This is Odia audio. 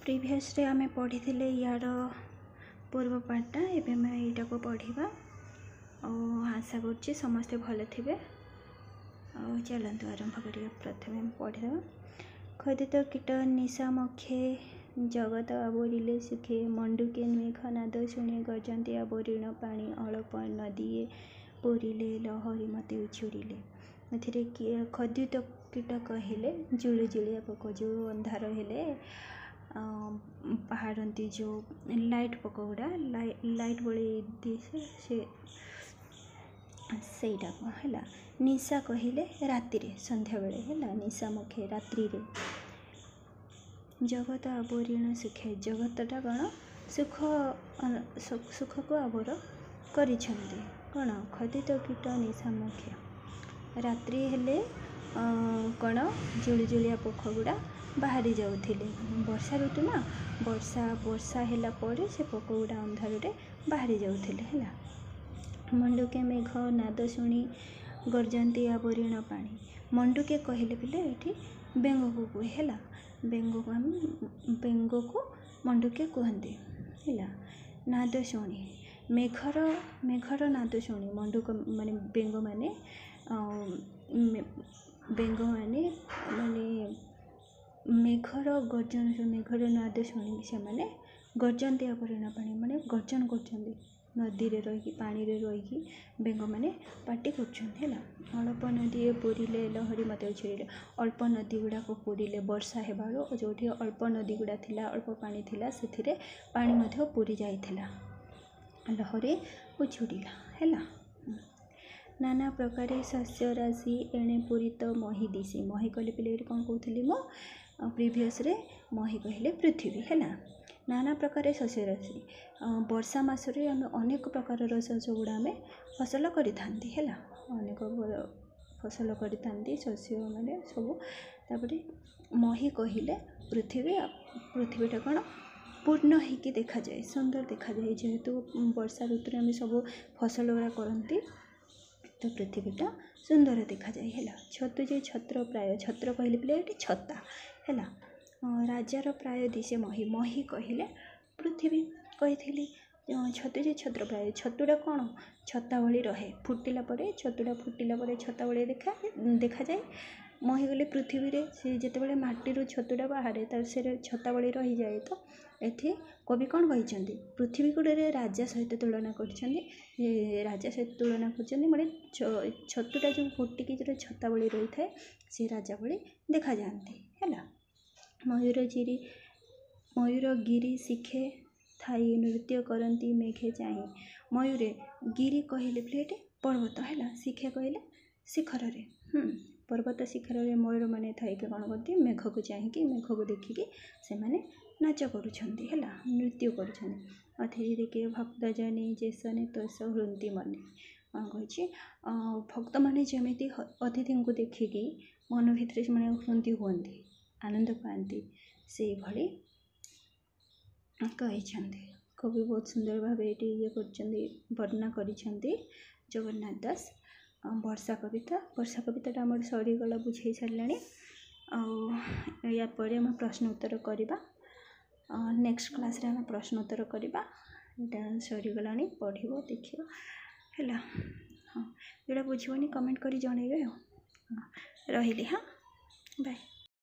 ପ୍ରିଭିୟସ୍ରେ ଆମେ ପଢ଼ିଥିଲେ ୟାର ପୂର୍ବ ପାର୍ଟଟା, ଏବେ ଆମେ ଏଇଟାକୁ ପଢ଼ିବା। ଆଉ ଆଶା କରୁଛି ସମସ୍ତେ ଭଲ ଥିବେ। ଆଉ ଚାଲନ୍ତୁ ଆରମ୍ଭ କରିବା। ପ୍ରଥମେ ଆମେ ପଢ଼ିଦେବା। ଖଦିତ କୀଟ ନିଶା ମକ୍ଷେ ଜଗତ ଆବୋରିଲେ ସୁଖେ, ମଣ୍ଡୁକେ ମେଘନାଦ ଶୁଣି ଗର୍ଜନ୍ତି ଆବୋରିଣ ପାଣି, ଅଳପ ନଦୀଏ ପୂରିଲେ ଲହରୀ ମତେ ଉଛୁରିଲେ। ଏଥିରେ କିଏ ଖଦ୍ୟୁତ କୀଟ କହିଲେ ଜୁଳୁଜୁଳିଆ ପୋକ, ଯେଉଁ ଅନ୍ଧାର ହେଲେ ବାହାରନ୍ତି, ଯେଉଁ ଲାଇଟ୍ ପୋକ ଗୁଡ଼ା ଲାଇଟ୍ ଭଳି ଦିଶେ, ସେ ସେଇଟାକୁ ହେଲା। ନିଶା କହିଲେ ରାତିରେ, ସନ୍ଧ୍ୟାବେଳେ ହେଲା। ନିଶା ମୁଖେ ରାତ୍ରିରେ। ଜଗତ ଆବୋରିଣ ସୁଖେ, ଜଗତଟା କ'ଣ ସୁଖ, ସୁଖକୁ ଆବୋର କରିଛନ୍ତି କ'ଣ? ଖଦିତ କୀଟ ନିଶା ମୁଖେ, ରାତ୍ରି ହେଲେ କ'ଣ ଜୁଳୁଜୁଳିଆ ପୋକ ଗୁଡ଼ା ବାହାରି ଯାଉଥିଲେ। ବର୍ଷା ଋତୁ ନା, ବର୍ଷା ହେଲା ପରେ ସେ ପୋକ ଗୁଡ଼ା ଅନ୍ଧାରରେ ବାହାରି ଯାଉଥିଲେ ହେଲା। ମଣ୍ଡୁକେ ମେଘ ନାଦ ଶୁଣି ଗର୍ଜନ୍ତି ଆବୋରିଣ ପାଣି। ମଣ୍ଡୁକେ କହିଲେ ପିଲେ ଏଠି ବେଙ୍ଗକୁ କୁହେ ହେଲା। ବେଙ୍ଗକୁ ଆମେ ବେଙ୍ଗକୁ ମଣ୍ଡୁକେ କୁହନ୍ତି ହେଲା। ନାଦ ଶୁଣି, ମେଘର ନାଦ ଶୁଣି ମଣ୍ଡୁକ ମାନେ ବେଙ୍ଗମାନେ, ବେଙ୍ଗମାନେ ମାନେ ମେଘର ଗର୍ଜନ, ମେଘର ନାଦ ଶୁଣିକି ସେମାନେ ଗର୍ଜନ୍ତି ଆବୋରିଣ ପାଣି, ମାନେ ଗର୍ଜନ କରୁଛନ୍ତି ନଦୀରେ ରହିକି, ପାଣିରେ ରହିକି ବେଙ୍ଗମାନେ ପାଟି କରୁଛନ୍ତି ହେଲା। ଅଳ୍ପ ନଦୀଏ ପୂରିଲେ ଲହରୀ ମତେ ଉଛୁରିଲେ। ଅଳ୍ପ ନଦୀ ଗୁଡ଼ାକ ପୂରିଲେ, ବର୍ଷା ହେବାରୁ ଯେଉଁଠି ଅଳ୍ପ ନଦୀ ଗୁଡ଼ା ଥିଲା, ଅଳ୍ପ ପାଣି ଥିଲା, ସେଥିରେ ପାଣି ମଧ୍ୟ ପୂରି ଯାଇଥିଲା, ଲହରୀ ଉଛୁରିଲା ହେଲା। ନାନା ପ୍ରକାରେ ଶସ୍ୟ ରାଶି ଏଣେ ପୂରିତ ମହି ଦିଶି। ମହି କହିଲେ ପିଲେ ଏଠି କ'ଣ କହୁଥିଲି ମୁଁ ପ୍ରିଭିୟସ୍ରେ? ମହି କହିଲେ ପୃଥିବୀ ହେଲା। ନାନା ପ୍ରକାରେ ଶସ୍ୟ ରାଶି, ବର୍ଷା ମାସରେ ଆମେ ଅନେକ ପ୍ରକାରର ଶସ୍ୟ ଗୁଡ଼ା ଆମେ ଫସଲ କରିଥାନ୍ତି ହେଲା। ଅନେକ ଫସଲ କରିଥାନ୍ତି ଶସ୍ୟ ମାନେ ସବୁ। ତାପରେ ମହି କହିଲେ ପୃଥିବୀ। ପୃଥିବୀଟା କ'ଣ ପୂର୍ଣ୍ଣ ହେଇକି ଦେଖାଯାଏ, ସୁନ୍ଦର ଦେଖାଯାଏ। ଯେହେତୁ ବର୍ଷା ଋତୁରେ ଆମେ ସବୁ ଫସଲ ଗୁଡ଼ା କରନ୍ତି, ତ ପୃଥିବୀଟା ସୁନ୍ଦର ଦେଖାଯାଏ ହେଲା। ଛତୁ ଯେ ଛତ୍ର ପ୍ରାୟ, ଛତ୍ର କହିଲେ ପିଲେ ଏଠି ଛତା ହେଲା। ରାଜାର ପ୍ରାୟ ଦିଶେ ମହି। ମହି କହିଲେ ପୃଥିବୀ କହିଥିଲି। ଛତୁ ଯେ ଛତ୍ର ପ୍ରାୟ, ଛତୁଟା କ'ଣ ଛତା ଭଳି ରହେ, ଫୁଟିଲା ପରେ ଛତୁଟା ଫୁଟିଲା ପରେ ଛତା ଭଳି ଦେଖାଯାଏ। ମହି ଗଲେ ପୃଥିବୀରେ ସେ ଯେତେବେଳେ ମାଟିରୁ ଛତୁଟା ବାହାରେ ତ ସେ ଛତା ଭଳି ରହିଯାଏ। ତ ଏଠି କବି କ'ଣ କହିଛନ୍ତି? ପୃଥିବୀ ଗୁଡ଼ରେ ରାଜା ସହିତ ତୁଳନା କରିଛନ୍ତି, ରାଜା ସହିତ ତୁଳନା କରିଛନ୍ତି, ମାନେ ଛତୁଟା ଯେଉଁ ଫୁଟିକି ଯେଉଁଟା ଛତା ଭଳି ରହିଥାଏ, ସେ ରାଜା ଭଳି ଦେଖାଯାଆନ୍ତି ହେଲା। ମୟୂର ଗିରି ଶିଖେ ଥାଇ ନୃତ୍ୟ କରନ୍ତି ମେଘେ ଚାହିଁ। ମୟୂରେ ଗିରି କହିଲେ ଏଠି ପର୍ବତ ହେଲା, ଶିଖେ କହିଲେ ଶିଖରରେ, ପର୍ବତ ଶିଖରରେ ମୟୂରମାନେ ଥାଇକି କ'ଣ କରନ୍ତି? ମେଘକୁ ଚାହିଁକି, ମେଘକୁ ଦେଖିକି ସେମାନେ ନାଚ କରୁଛନ୍ତି ହେଲା, ନୃତ୍ୟ କରୁଛନ୍ତି। ଅତିଥି ଦେଖି ଭକ୍ତ ଜନେ ଯେସନେ ତୋଷ ହୃନ୍ତି ମନେ। କ'ଣ କହିଛି? ଭକ୍ତମାନେ ଯେମିତି ଅତିଥିଙ୍କୁ ଦେଖିକି ମନ ଭିତରେ ସେମାନେ ହୃନ୍ତି ହୁଅନ୍ତି, ଆନନ୍ଦ ପାଆନ୍ତି, ସେଇଭଳି କହିଛନ୍ତି କବି। ବହୁତ ସୁନ୍ଦର ଭାବେ ଏଠି ଇଏ କରିଛନ୍ତି, ବର୍ଣ୍ଣନା କରିଛନ୍ତି ଜଗନ୍ନାଥ ଦାସ ବର୍ଷା କବିତା। ବର୍ଷା କବିତାଟା ଆମର ସରିଗଲା, ବୁଝେଇ ସାରିଲାଣି। ଆଉ ୟା ପରେ ଆମେ ପ୍ରଶ୍ନ ଉତ୍ତର କରିବା। ନେକ୍ସଟ କ୍ଲାସ୍ରେ ଆମେ ପ୍ରଶ୍ନ ଉତ୍ତର କରିବା। ଏଇଟା ସରିଗଲାଣି, ପଢ଼ିବ ଦେଖିବ ହେଲା। ହଁ, ଯେଉଁଟା ବୁଝିବନି କମେଣ୍ଟ କରି ଜଣେଇବେ। ଆଉ ହଁ, ରହିଲି। ହଁ, ବାଏ।